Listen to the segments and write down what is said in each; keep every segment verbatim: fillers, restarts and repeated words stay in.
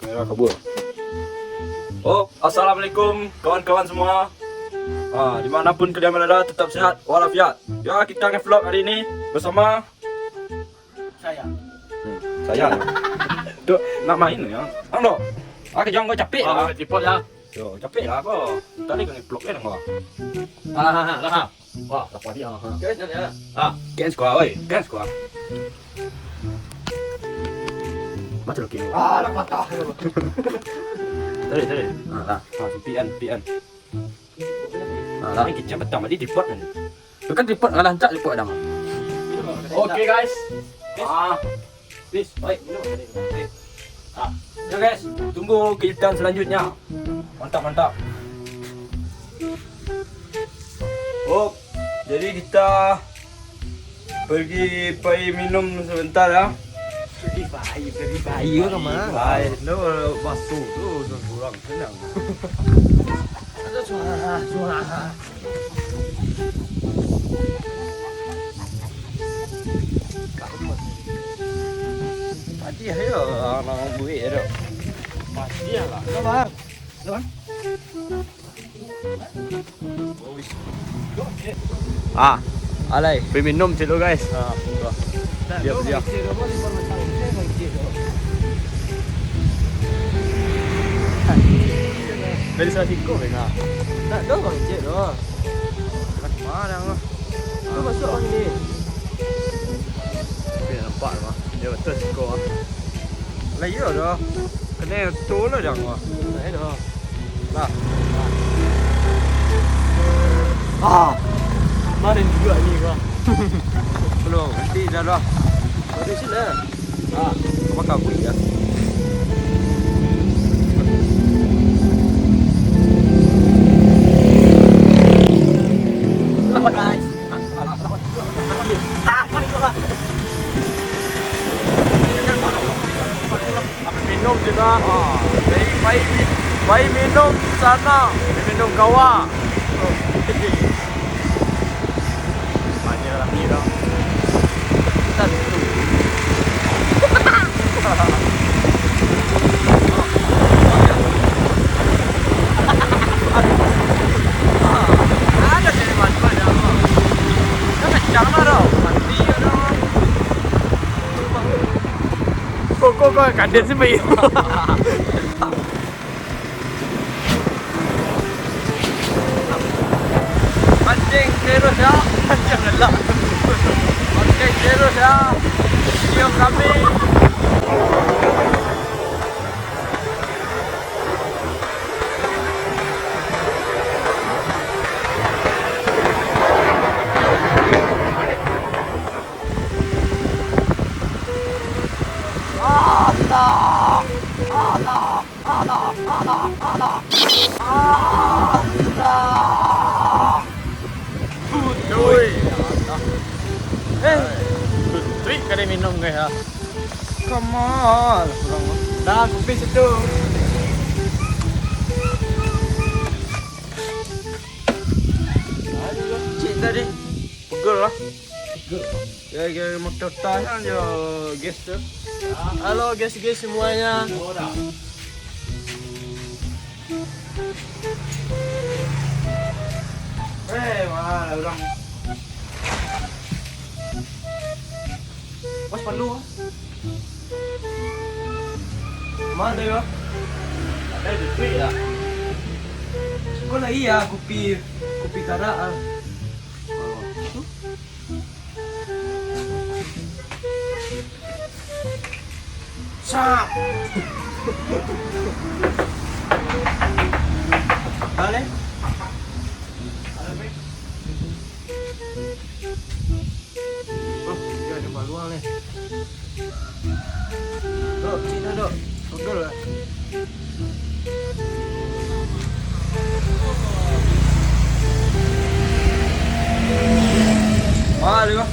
Kamera kabur. Oh, assalamualaikum kawan-kawan semua. Ah, dimanapun kalian berada, tetap sehat walafiat. Ya, kita nge-vlog hari ini bersama saya. Hmm, saya. Tu nak main ya. Ang do. Ah, kejang kau capek lah. Tripod ya. Yo, capek lah kau. Tadi kau nge-vlog kan kau. Ah, ah, ah, ah. Wah, lapar dia. Ha. Guys, jangan ya. Ah, guys kau, oi, guys kau. Baca lagi. Ah, nak patah. Tadi, tadi. Ah, ah. Ah, pian, pian. Ah, lah. Ini kecil petang tadi tripod kan. Bukan tripod, ngalah rancak tripod dang. Oke, guys. Ah. Peace. Baik, minum. Ah. Ya, guys, tunggu kejutan selanjutnya. Mantap, mantap. Oh, jadi kita pergi pai minum sebentar ya. Pergi pai, pergi pai ke mana? Pai, no, masuk tu, kurang senang. Ada suara, suara. Mati ayo, orang buik tu. Mati lah. Sabar. Sabar. Ah, alai, pai minum cek lu, guys. Ah, dia, dia. Dari salah siku, Bang. Tak ada bang cek tu. Kat mana, Bang? Tu masuk bang ni. Tapi nampak tu, Bang. Dia betul siku, Bang. Lah, iya dah. Kena tu lah, Bang. Lah, iya dah. Lah. Ah. Kemarin juga ni, Bang. Belum, nanti dah lah. Nanti sini lah. Ah, kau makan kuih ya? Minum juga. Ah, pai, pai, pai minum sana, pai minum kawa. Banyak lagi dah. Tentu. Ada sini bantuan ya. Kan kencang lah dah. Mati ya dah. Kok, kok, kok, kaden sih, Bay? Mancing terus ya. Mancing lah. Mancing terus ya. Cium kami. Allah. Allah. Ui. Eh, tuntuik kada minum, guys, ah. Kamal, kurang. Dah, kopi situ. Cik tadi. Pegel lah. Pegel. Ya, ya, motor tahan jo, guys, tu. Halo, guys, guys, semuanya. Eh, mana urang? Pas palu, ah. Mana dia? Ada di free lah. Kau lah iya, kopi, kopi karak, ah. Oh, tu. Sap. Balik. Oh, dia ada baluang ni. Dok, sini dok. Pegel lah. Ah, dia.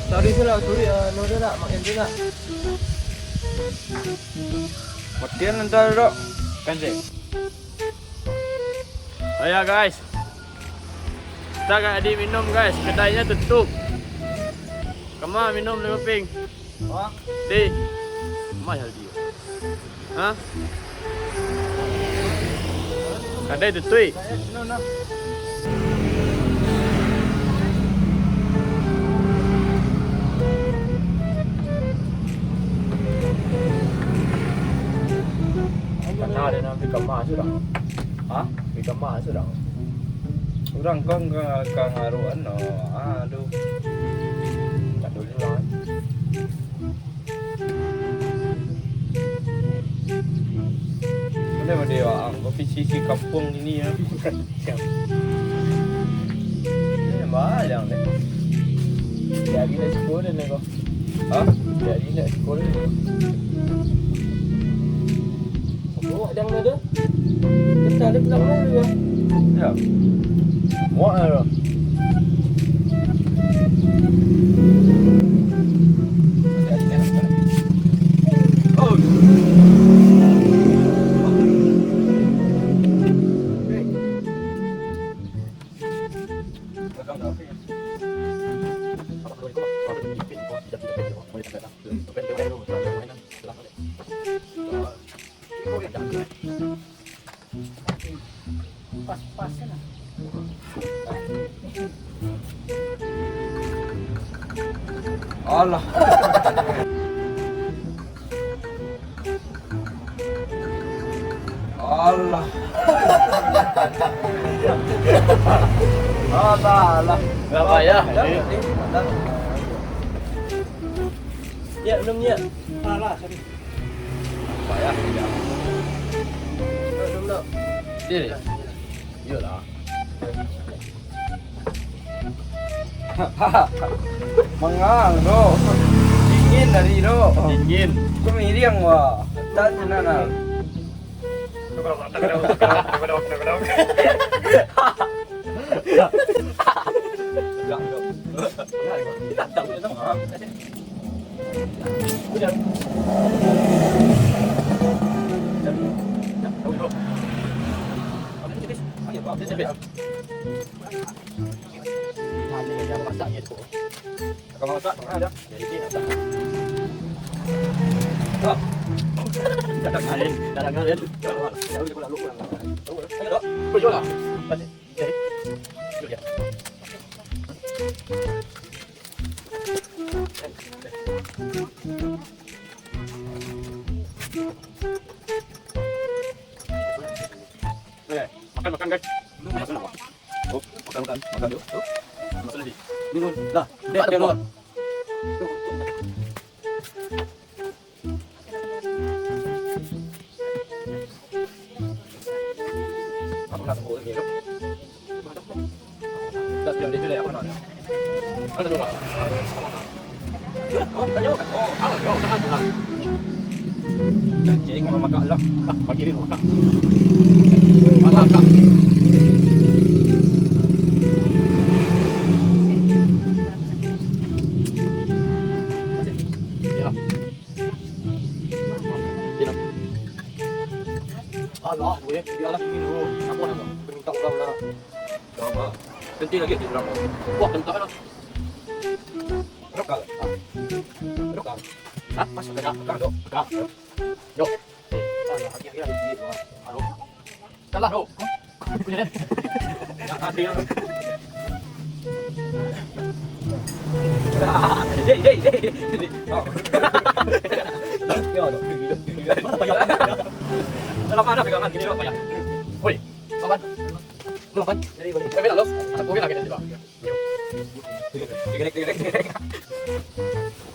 Tadi tu lah, turi, ah, no, dia nak makan tu nak. Matian nanti, dok. Kan, Cek? Oh ya, guys. Kita gak di minum, guys. Kedainya tutup. Kama minum lima ping. Wah. Di. Mahal dia. Ha? Kadai tutuik. Kana den ambiak kamah surang. Ha? Ambiak kamah surang. Urang kau ka, ka ngaruan, no. Aduh. Tak dulu lah. Mana dia, ah, kopi sisi kampung ini ya. Eh, bayang deh. Jadi nak sekolah ni kau. Ha? Jadi nak sekolah ni. Bawa dang ada. Kita ada pulang dulu ya. Ya. Muak lah tu. Pas-pas lah. Alah. Alah. Alah, alah. Nggak payah. Ya, belum ya. Alah, sorry. Payah, ya. Belum, belum. Sini. Iyalah. Mangang, bro. Dingin tadi, bro. Dingin. Kau miriang, wah. Tak tenang, ah. Eh, makan, makan, guys. Makan, makan. Oh, makan, makan, makan dulu. Makan lagi. Minum. Dah. Dah, dah, dah. Alah, gue, biarlah ini dulu. Apa nama? Perintah orang lah. Berapa? Nanti lagi di belakang. Wah, kentang lah. Rokok. Ah. Rokok. Hah? Mas, ada rokok, dok. Rokok. Dok. Alah, lagi, lagi, lagi. Aduh. Salah, dok. Hei, hei, hei. Dalam mana pegangan gini, Pak, ya? Woi, kawan. Lu kawan? Dari mana? Dari mana, lo? Aku kira kita juga. Digerek, digerek, digerek.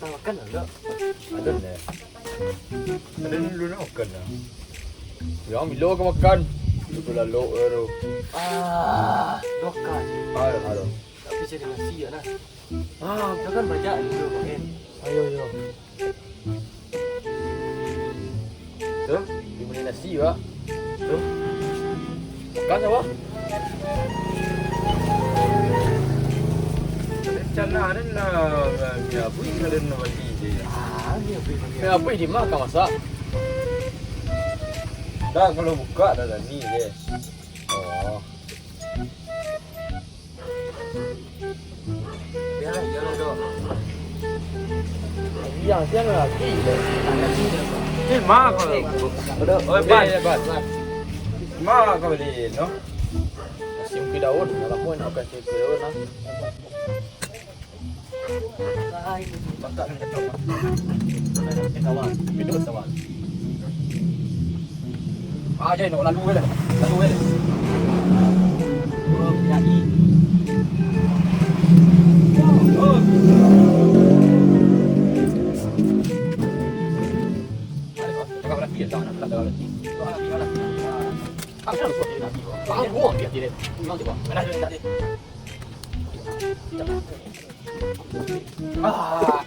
Makan lah, Dok. Ada lah. Ada dulu nak makan lah. Ya, bilo ka makan? Itu lalok lah tu. Ah, makan. Ah, ada. Tapi cari nasi ya lah. Ah, makan banyak dulu, makan. Ayo, ayo. Tu, dia beli nasi, Pak. Tu. Makan, apa? Rencana ni lah, ni apa yang ada nak beli je? Ah, ni apa yang beli? Ni apa yang dimakan, masak? Dah, kalau buka dah tadi je. Oh. Biarlah, biarlah, Dok. Iya, siang lagi. Tanda sini, Dok. Eh, ma kau. Oi, Ban. Ma kau ni, no? Simpang Daun, alah pun, bukan Simpang Daun lah. Mantap ni, mantap. Ini kawan, ini kawan. Ah, jangan nak lalu je lah. Lalu je lah. Oh, jadi. Oh, oh. Ada kau, cakap berhati ya, jangan nak berhati. Kau nak tinggal lah. Ah, jangan lupa dia nanti. Ah, gua dia, dia. Memang dia, Bang. Mana dia, dia? Ah.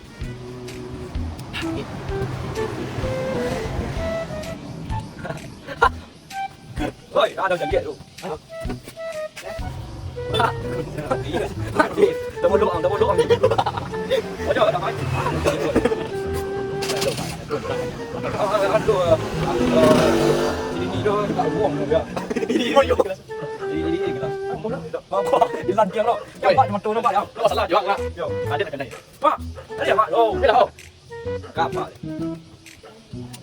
Oi, ada jaket tu. Tunggu doang, tunggu doang. Aduh, dah mati. Aduh, aduh. Ini ni dah tak buang dah. Ini, ini, ini. Ini, ini, ini. Nampak, di lantiang tu. Nampak di mata, nampak, ya? Nampak salah juga, nak. Yo. Ada tak kenal? Mak, ada ya, Mak? Oh. Ada, oh. Kat Mak.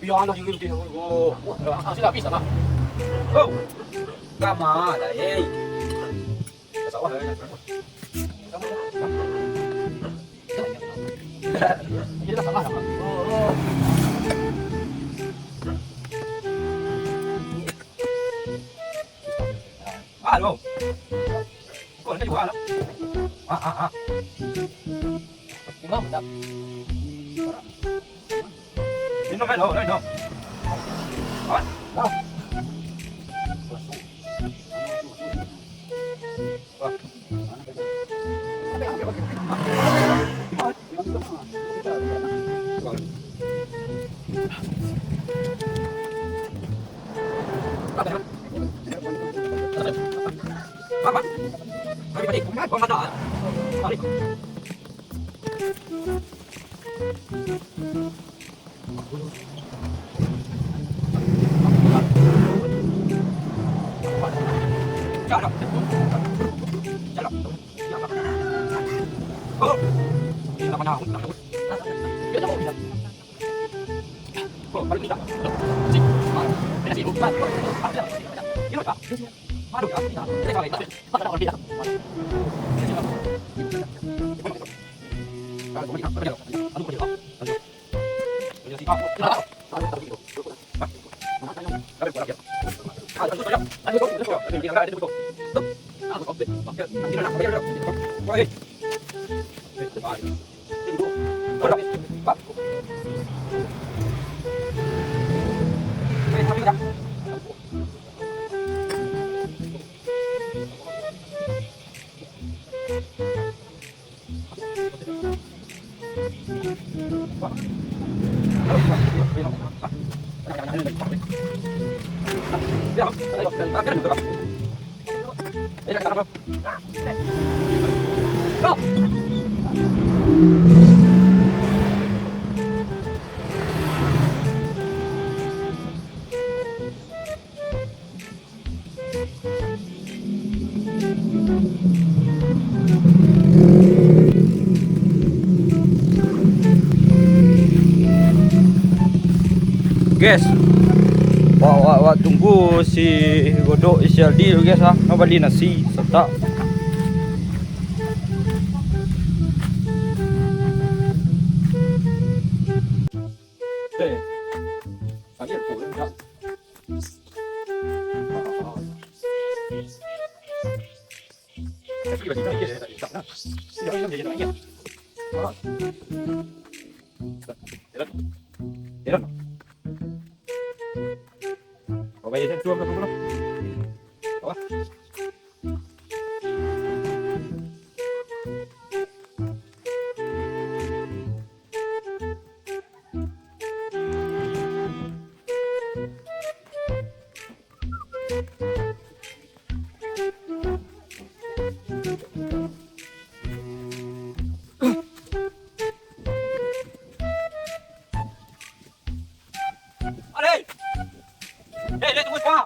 Biar anak diri lebih dulu. Oh. Ah, sudah habis, Mak. Oh. Kat Mak lah, eh. Kat sawah lah, eh. Ini dah salah, Mak. Oh, oh. Ah, lo. Kau nak jual lah. Ah, ah, ah. Imam, tak. Minum, minum, minum. Awan. Lah. Wah. Guys, wak, wak, wak tunggu si Godok isi Aldi dulu, guys, ah. Nak bali nasi, satak. Eh, sakit pun, tak. Alai! Eh, dia tunggu sekarang!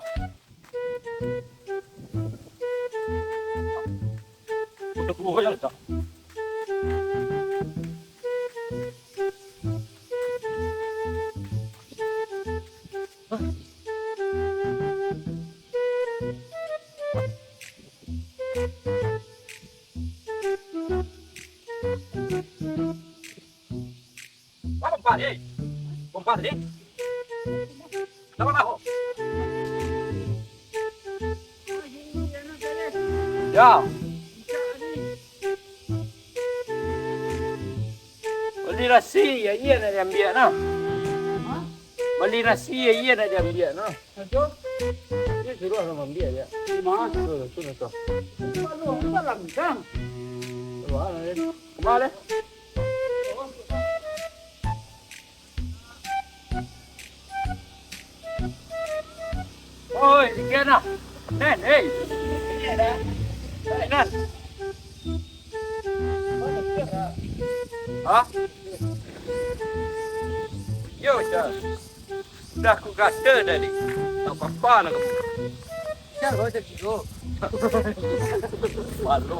Wah, pompa ni. Pompa ni. Dah lama, oh. Ya. Bali nasi, ya, iyo nak diambiak nah. Bali nasi, ya, iyo nak diambiak nah. Ajo. Iyo suruah urang maambiak, ya. Di ma? Tu, tu, tu. Di ma lu? Di dalam gudang. Keluar lah, ya. Keluar, ya. Oi, Dikian ah. Nen, hei. Nen. Hah? Yo, Cak. Sudah ku kata tadi. Tak apa-apa nak kamu. Cak, kau cak kiro. Malu.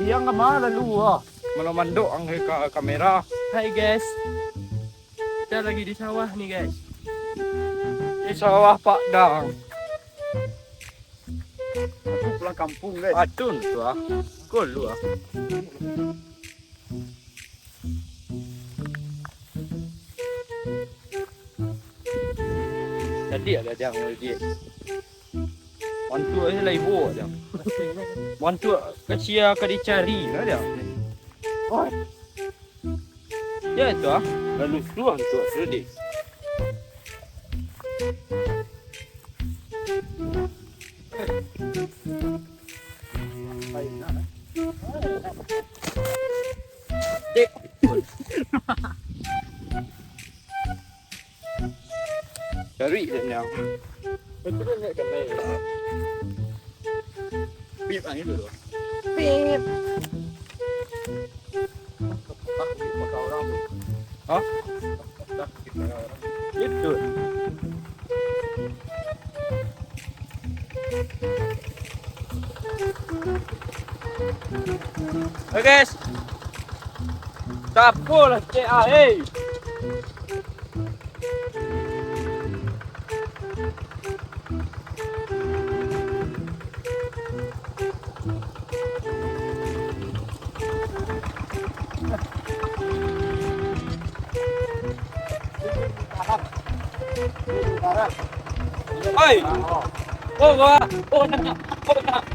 Siang ka ma lalu ah? Mano mandok ang ka kamera. Hai guys. Kita lagi di sawah nih guys. Di sawah Pak Dang. Aku pulang kampung, guys. Atun tu ah. Kol tu ah. Jadi ada yang dia. Mantuak ni lah ibu dia. Mantuak kecil ka dicari lah dia. Oh. Ya itu ah. Lalu suah tu tadi. Cari dan yang. Betul ni kan. Pip ang itu tu. Pip. Hah? Itu. Oke guys. Tapo lah cek ah, hei. Oi. Oh, wah. Oh, nak. Oh, nak.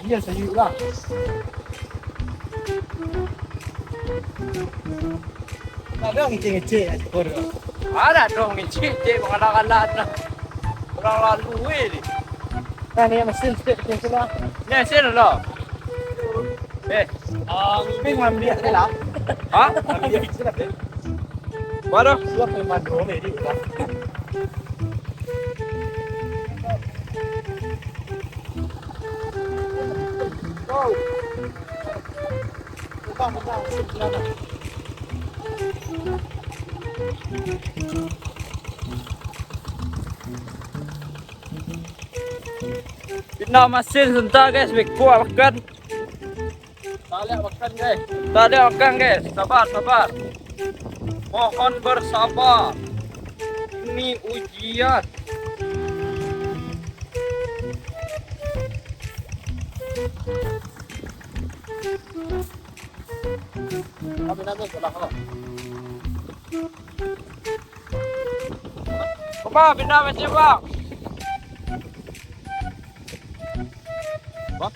Iya, sayur lah. Ada ngecek-ngecek aja. Ada dong ngecek-ngecek, mangala-ngala nah. Urang lalu weh ni. Nah, ni mesin sikit, mesin sikit lah. Ni mesin lah. Eh. Ah, ni ngambil ni lah. Ha? Ngambil sikit lah. Mana? Siapa yang mandor ni, dia? Wow. Bukan, bukan. Pindah masin sabanta, guys, beko makan. Taliak makan, guys. Taliak makan, guys. Sabar, sabar. Mohon bersabar. Ini ujian. Amin, amin. Salah, salah. Bang, pindah macam, Bang. Wah.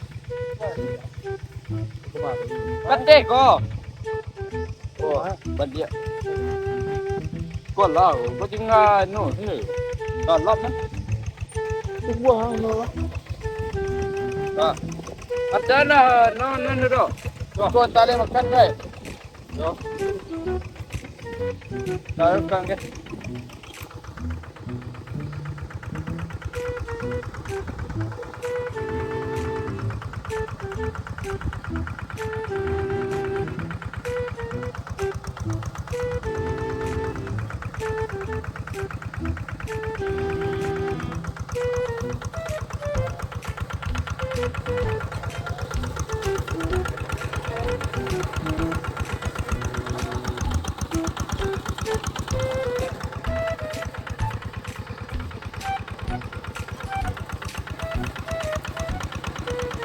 Pateh ko. Oh, baliak. Ko lah, ko tinggal anu ni. Dalam ni. Wah, no. Ah. Ada lah, no, no, no, no. Wah. Ko tali makan, guys. Yo. Taruhkan, guys.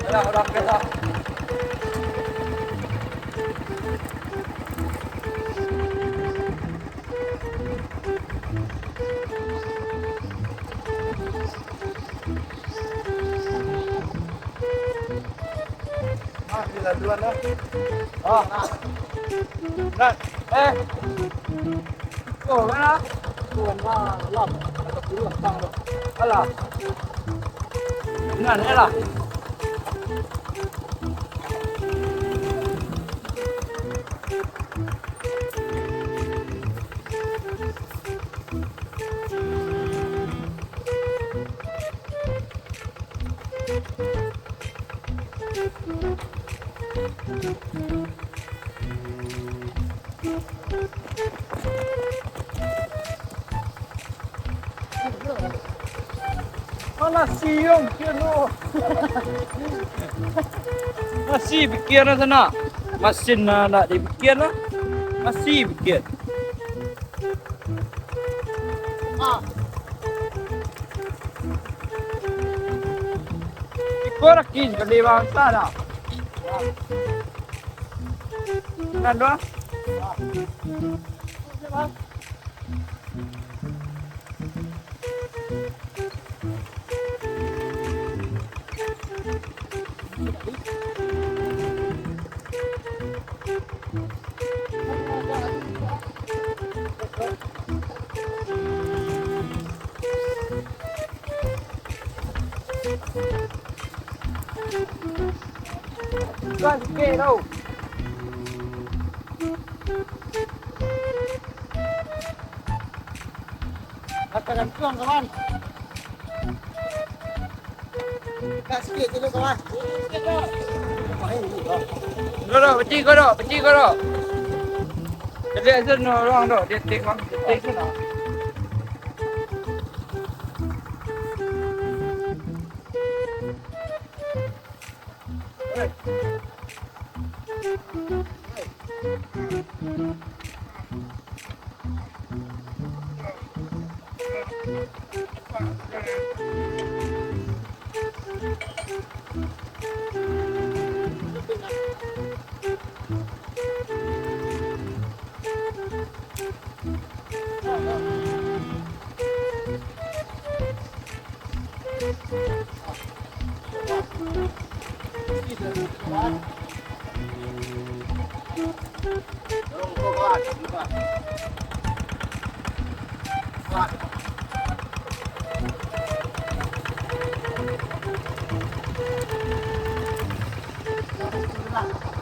Alah, urang ketek. Ah, dilaluan lah. Ah. Nah, eh. Oh, mana? Oh, malam. Ada puluh tang tu. Alah. Nah, ni lah. Alah, siang kian tu. Masih pikia lah sana. Masih nak, nak dipikia lah. Masih pikia. Iko lagi sekali bangsa dah. Nan dua. Bukan sikit tau. Kata gantuang, kawan. Sikit dulu, kawan. Sikit, kawan. Duduk, duduk, peci kau duduk, peci kau duduk. Jadi, asa no orang duduk, dia tengok, dia tengok.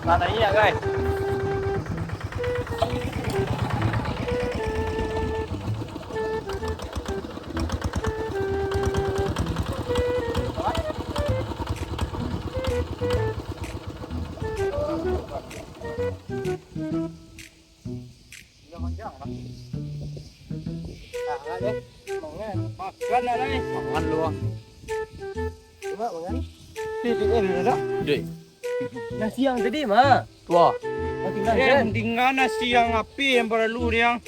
Lah naiak, guys. Makan lah, guys. Makan lu. Mak, makan. Dek, dek, eh, dek, dek. Dek. Nasi yang tadi, Mak. Tuh. Makin Eh, kan? Tinggal nasi yang api yang perlu, yang.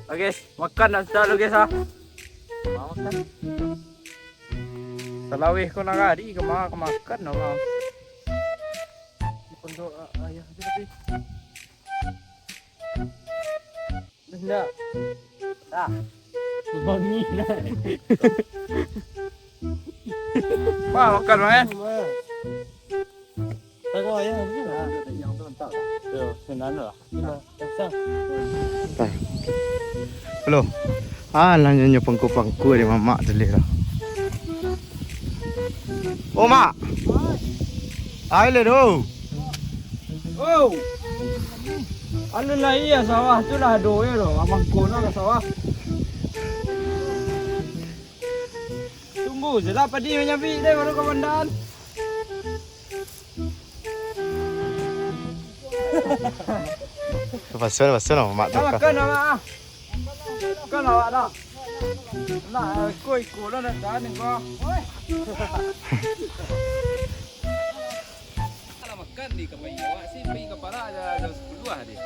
Oke, makan dah sudah lu, guys, ah. Mau makan? Salaweh ko nagari, kama ka makan, no, Bang. Untuk, ah, ayah tu tapi. Dah, dah. Dah. Wangi dah. Bang, makan, Bang, eh? Tengok ayah, macam mana? Yang tu mantap. Yo, senang lah. Nah, dah. Belum. Ah, lah nyo pangku-pangku di mamak tu leh lah. Oh, Mak. Ai leh tu. Oh. Alun lai ya sawah tu lah ado ya tu. Amang kono ka sawah. Tunggu je lah padi manyabik deh baru komandan. Pasal, pasal lah, Mak tu. Makan awak ah. Makan awak dah. Nah, iko-iko lah nak tahan ko. Alah makan di kampai awak sih, pergi ka parak jam sepuluh lah deh.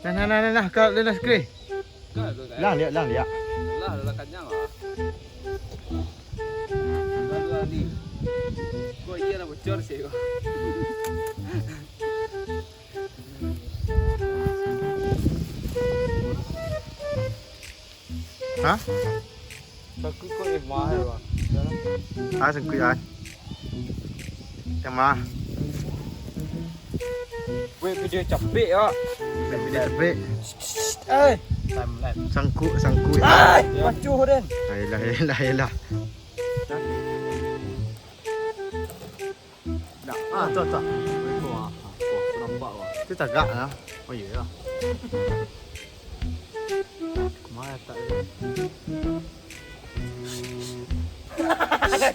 Nah, nah, nah, nah, nah, kau dah, dah, sekali. Kau tu kan? Lah, lihat, lah, lihat. Lah, lah kanyang lah. Lalu Ali. Kau iya lah bocor sih kau. Hah? Sangkuik ko eh, mahal, Bang. Ah, sangkuik, ah. Yang mah? Weh, video capek, ya. Weh, video capek. Eh. Timeline. Sangkuik, sangkuik. Ai, pacuh den. Ayolah, ayolah, ayolah. Dah. Ah, tu, tu. Weh, ko, ah, ah, ko, aku nampak, wah. Tu tagak lah. Oh, iya lah. Mana tak ada?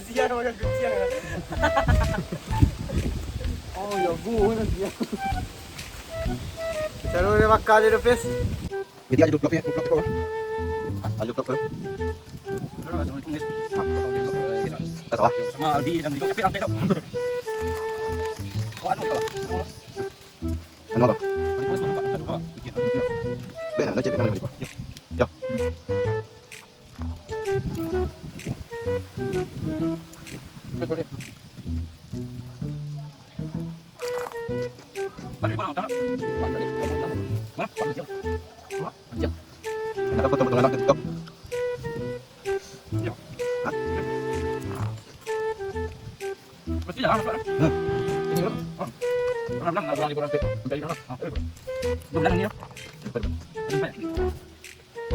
Sial, makan kuciang. Oh, ya, bu, mana sial. Cara dia makan dia, Fis. Jadi aja dua puluh, dua puluh. Ayo, dua puluh. Sama Aldi dan Ridho, tapi sampai tu. Oh, anu, apa? Anu apa? Bena, nanti bena, nanti. Ya. Ya. Balik, balik, balik. Mana? Balik, balik, balik. Mana? Balik, balik. Mana? Balik, balik. Kenapa potong-potongan anak TikTok? Iya. Hah? Mesti jalan, Pak. Hmm. Ini dulu. Oh. Pernah bilang, nggak bilang di koran, sampai di sana. Ah, eh, Pak. Dua belas ini, ya. Sampai, Pak. Sampai.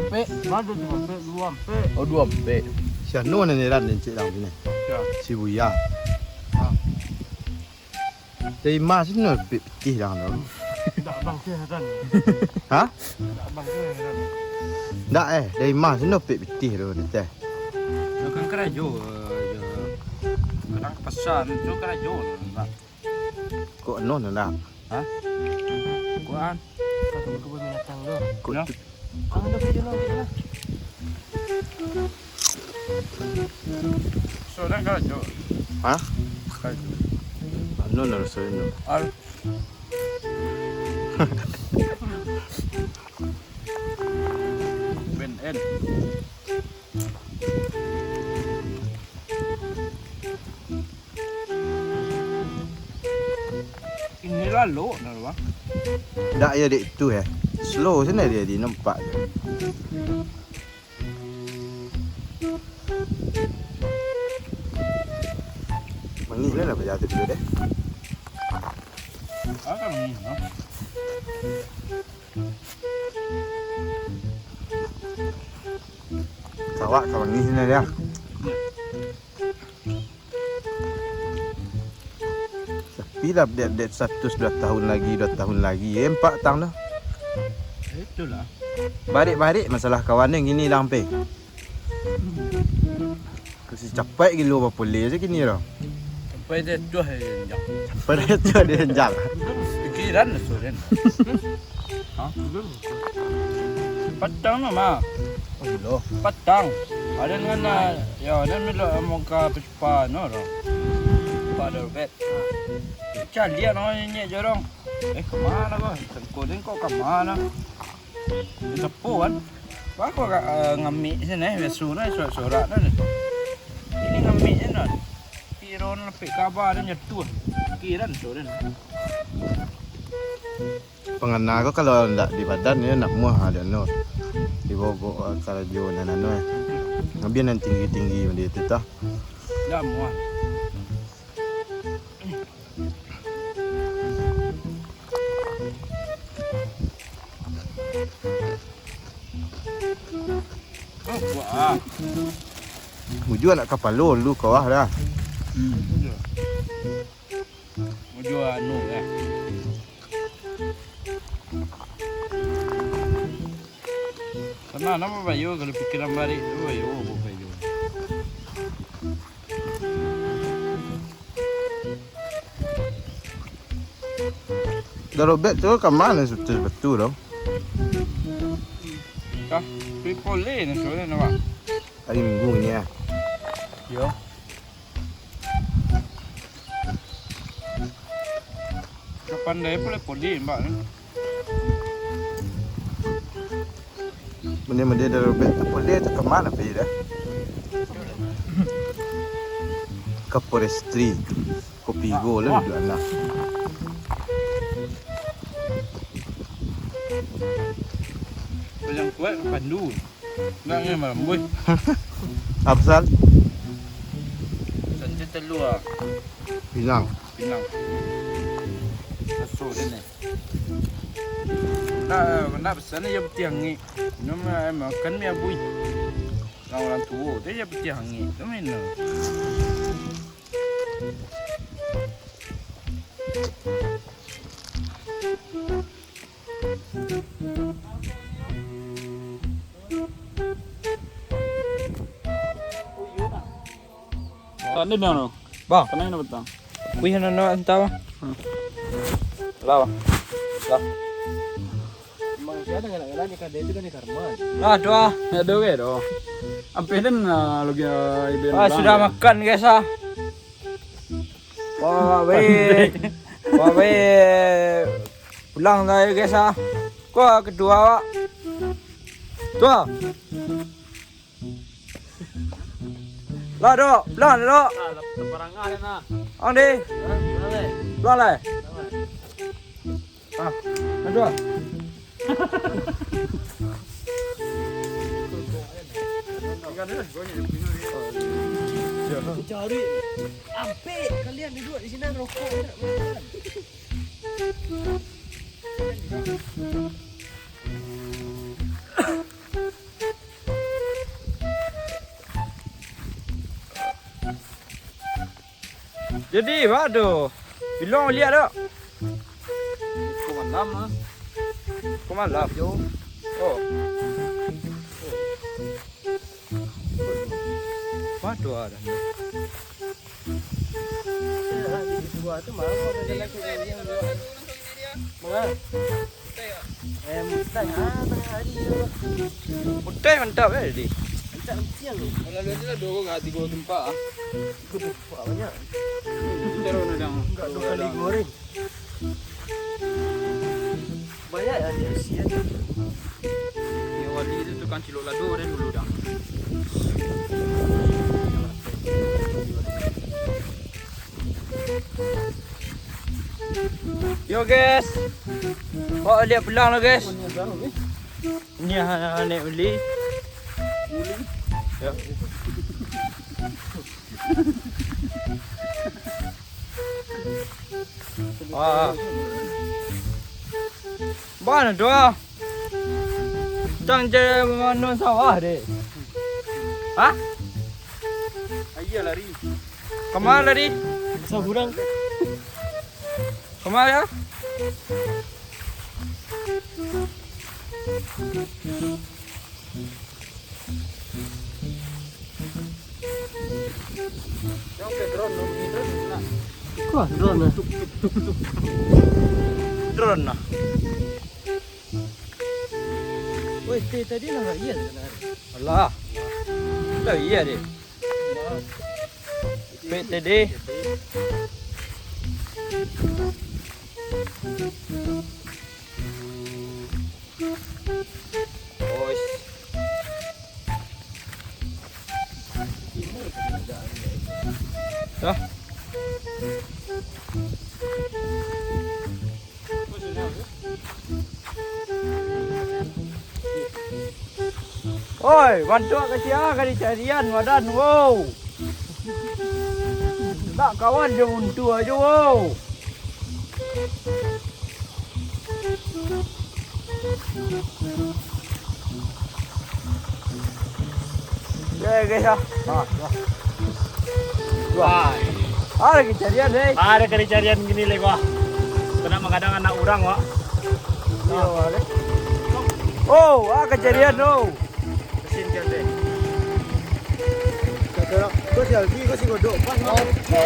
Ampek, madu tu, ampek, dua ampek. Oh, dua ampek. Si anu nan heran den cek dalam sini. Ya. Si Buya. Ah. Dari ma sino pek pitih dalam tu. Dak bang tu heran. Hah? Dak bang tu heran. Dak eh, dari ma sino pek pitih tu, teh. Yo kan karajo, eh, yo. Kadang pesan tu karajo, Pak. Kok anu tu dak? Hah? Kuan. Kau kebun binatang tu. Kok tu? Ah, dah, pergi lah, pergi lah. Sudah karajo. Hah? Karajo. Anu lah rasanya. Al. Ben N. Inilah lo, nah, Bang. Ndak ya dek tu ya. Slow sana dia di nampak. Mangih lah, lah belajar tu dulu deh. Ah, kan mangih, no. Kawak ka mangih sana dia. Tapi lah update-update status dua tahun lagi, dua tahun lagi. Eh, empat tahun dah. Itulah. Barik-barik masalah kawan ni gini lah sampai. Kasi capai gilo bapulih je kini dah. Sampai dia tuah dia jenjang. Sampai dia tuah dia jenjang. Pikiran lah sudah. Hah? Patang mah. Patang. Aden kan, ah, yo, aden milo amo ka pacupa no, ro. Pacupa Darobet. Caliak no nyenyek jorong. Eh, ka ma ko? Sangko den ko ka ma? Sapo kan? Bako ka, eh, ngamik siko, biaso no, sorak-sorak no. Ini ngamik siko. Piro no lapek kaba den jatuah. Pikiran tu den. Pangana ko kalau ndak di badan, yo ndak muah ado no. Dibaok-baok karajo nan anu, eh. Labiah nan tinggi-tinggi macam itu, toh. Ndak muah. Oh, kuat, ah. Bujua nak kapalo lu kawah dah. Hmm, bujua. Bujua anu, eh. Sana nama bayo kalau pikiran barik tu, bayo, bayo. Darobet tu ka ma sudah betul tu? Kah, pi poleh ni sudah nampak. Hari Minggu ni, ah. Yo. Ka pandai poleh-poleh, Mbak, ni. Mende-mende Darobet tu poleh tu ka ma pai dah? Ka Forestry. Kopi go lah duduak anak. Paling kuat pandu. Nak ni malam, boy. Apasal? Santi telua. Pinang. Pinang. Aso dia ni. Nak, nak pesan dia peti angik. Minum lah, makan mi abui. Orang-orang tua tu dia peti angik. Tu minum. Tadi dah no. Bang. Kenapa nak petang? Wih, no, no, entah, Bang. Hmm. Lah, Bang. Lah. Emang siapa dengan anak-anak ni, kan dia tu kan di karma. Lah, doa. Ya, doa ke, doa. Ampe den, ah, lagi, ah, ibu Ah, yang sudah bilang, ya. Makan, guys, ah. Wah, weh. Wah, weh. Pulang dah, ya, guys, ah. Kau kedua, Wak. Tuh. Lah, dok. Pulang, dok. Ah, sembarangan, nah. Ang, deh. Pulang, pulang, leh. Pulang, leh. Pulang, leh. Ah, aduh. Cari. Ampe kalian duduk di sini rokok, enak banget. Jadi, waduh. Bilong liak dak? Ko malam ah. Ko malam? Yo. Oh. Waduh, ada. Buah tu malam ada lagi yang dua. Mana? Eh, mantap ah, tengah hari tu. Utai mantap eh tadi. Mantap siang tu. Kalau dia tu lah dua orang, tiga orang tempat ah. Tiga tempat banyak. Taruh nudang. Enggak dua kali goreng. Banyak lah dia isi kan. Ni wali tu tukang cilok lado dia dulu dah. Yo guys. Kok lihat pulang lo guys. Ni ha, ha, naik uli. Uli. Ya. Wah. Mana tu ah? Tang je mano sawah deh. Hah? Ayo lari. Kemana lari? Saburang. Kemana ya? Kuah drone lah. Drone lah. Woi, teh tadi lah iya sebenarnya. Alah. Lah iya deh. P T D. Ois. Dah. Oi, bantuak ka sia ka dicarian wadah, wo. Nak kawan jo untu ajo, wo. Ya, guys, ya. Ah, ya. Wah. Ah, lagi carian, hei. Ada kali carian gini, leh, wah. Kena menggadang anak orang, wah. Iya, wah, leh. Oh, ah, kejadian tu. Mesin kan, deh. Kau si Alfi, kau si Godok, pas, wah. Oke.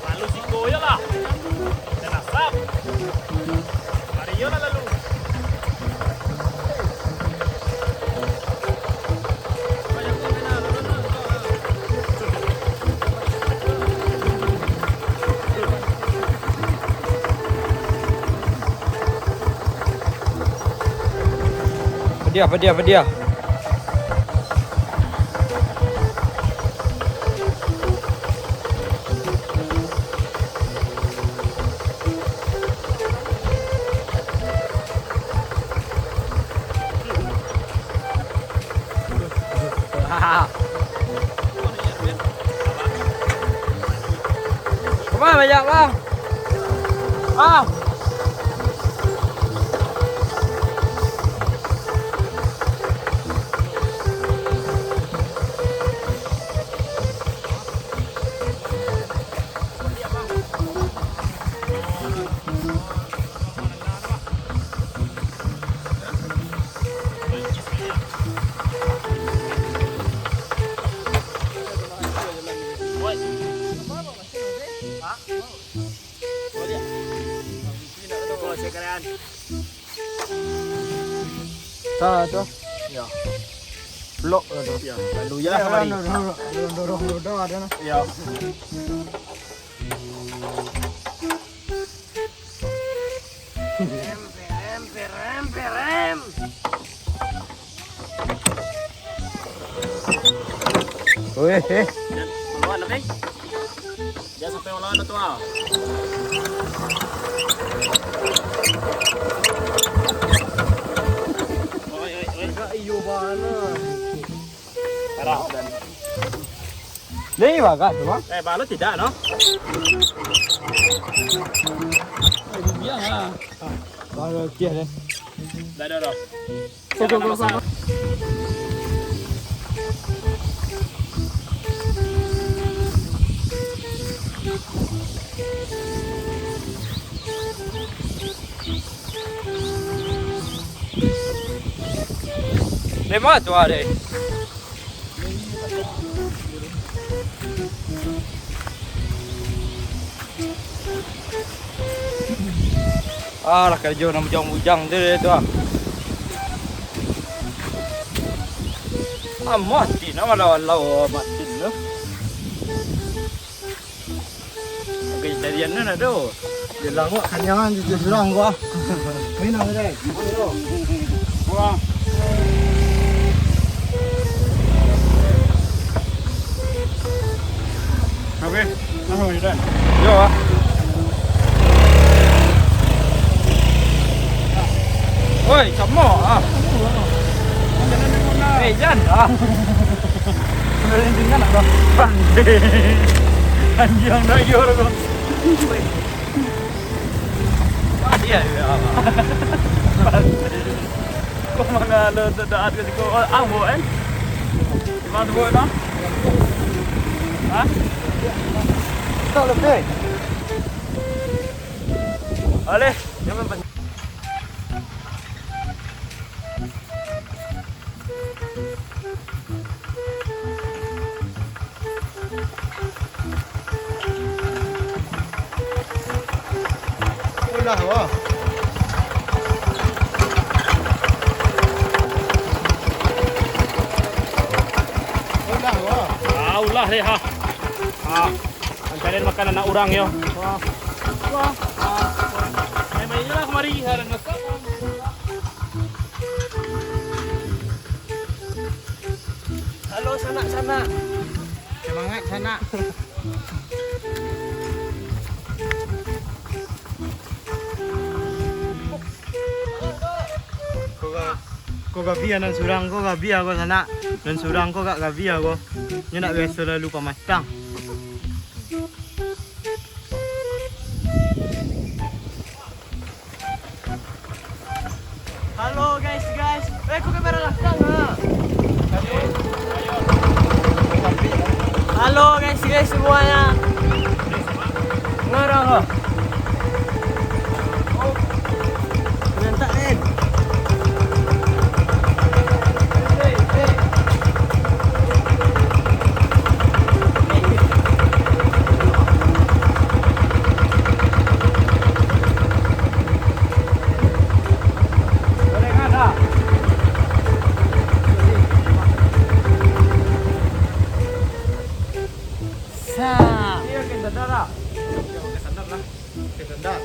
Lalu siko je lah. Dan asam. Mari yo lah lalu. Padiah, padiah, padiah. Kama banyak, Bang? Ah. Tah tu. Ya. Blok lah tu. Ya, lalu je lah kamari. Dorong, dorong, dorong, dorong, dorong, dorong. Ya. Perem, perem, perem, perem. Weh, eh. Jan, lawan, oke? Jan sampai lawan tu, ah. Oi, oi, oi. Iyo bana. Parah, dan Ni bagas tu, Bang. Eh, balu tidak, no? Eh, biar lah. Baru dia deh. Dah, dah, dah. Go, go, go, go, go. Lima tu ada. Alah, karajo nan bujang-bujang tu, tu ah. Ah, mati nah, malau-malau mati tu. Oke, carian nan ado. Jelang wak kanyangan jujur surang gua. Main apa, Dek? Wah. Oke, nah, udah. Yo, ah. Woi, sama ah. Eh, jan ah. Sudah rintingan apa? Anjing dah yo tu. Iya, iya. Kok Halo, doa ka siko. Oh, ambo, eh. Di ma tu, Boy, no? Hah? Kau lebih. Aleh, jangan pas. Ulah, wah. Ulah, wah. Ah, ulah deh, ha. Ah, mancari makan anak urang, yo. Wah. Wah. Wah. Main-main je lah kamari, ha, dan masak. Halo, sanak-sanak. Semangat, sanak. Ko ga-, ko gabia nan surang ko gabia ko, sanak. Nan surang ko gak gabia ko. Nyo ndak biaso lalu pamatang. Halo guys, guys. Eh, kok kamera lakang, ha? Halo guys, guys semuanya. Ngarang, ha? Berantak, Den. Sa. Iya, oke, sadar lah. Oke, sadar lah. Oke, sadar.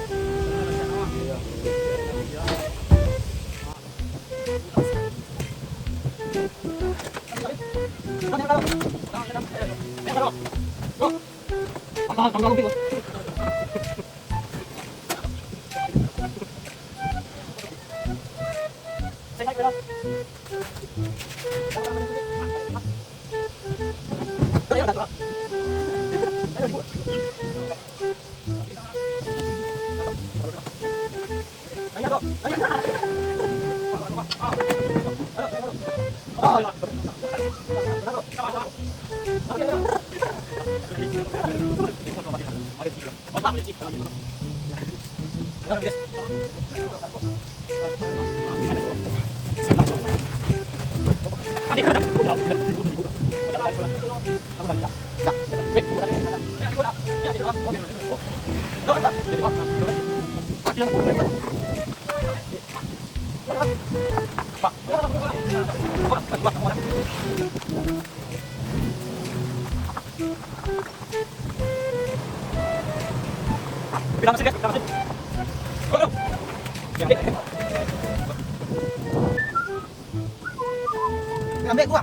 Ambek kuah.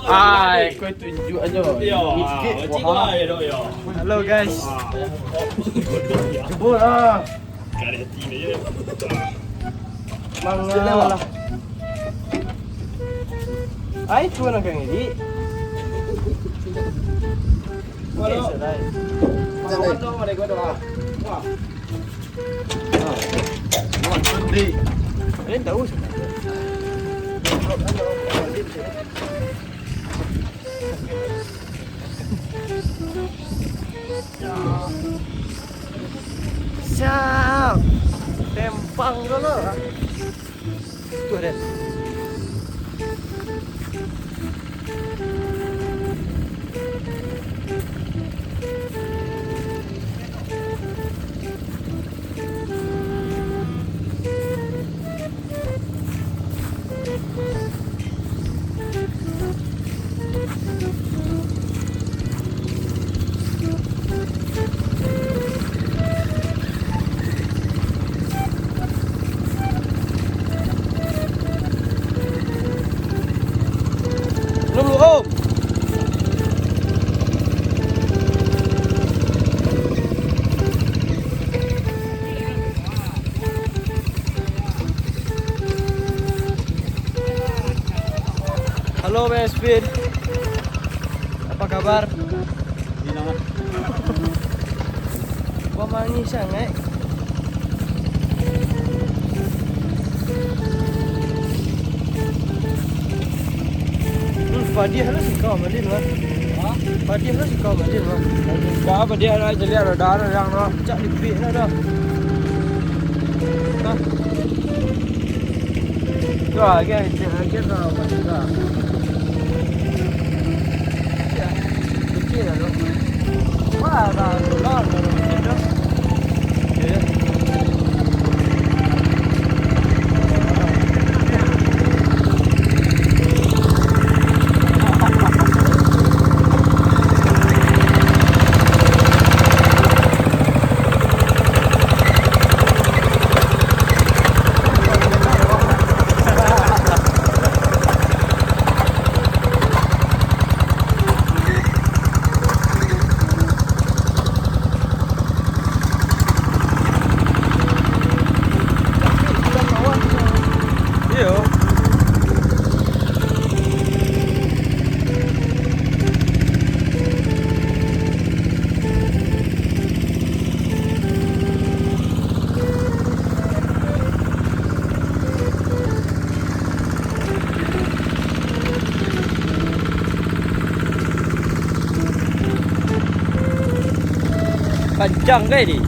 Ai, kau tunjuk aja. Yo, ah, cik gua ya, dok, yo. Halo, guys. Cuba lah. Mangalah. Ai, tu nak kang ini. Walau, walau mereka doa. Wah. Ini tahu sebenarnya. Siap. Tempang dulu. Itu ada. Halo, Bang Espin. Apa kabar? Gimana? Wah, manis sangat. Hmm, padi halus sih kau, Malin, wah. Hah? Padi halus sih kau, Malin, wah. Kau padi halus, jadi ada darah yang, wah. Cak lipik lah dah. Hah? Tu lah, kan, cak, kan, lah, macam tu lah. Kecil lah tu. Wah, dah, dah, dah, dah, kecil tu. Ya, ya. Iyo. Pancang ka ini?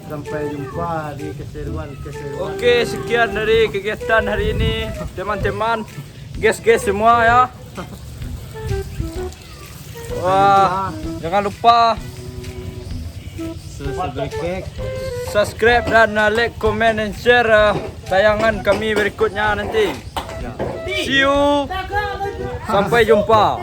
Sampai jumpa di keseruan-keseruan. Oke, sekian dari kegiatan hari ini, teman-teman, guys-guys semua ya. Wah, jangan lupa subscribe dan, uh, like, comment, and share, uh, tayangan kami berikutnya nanti. See you. Sampai jumpa.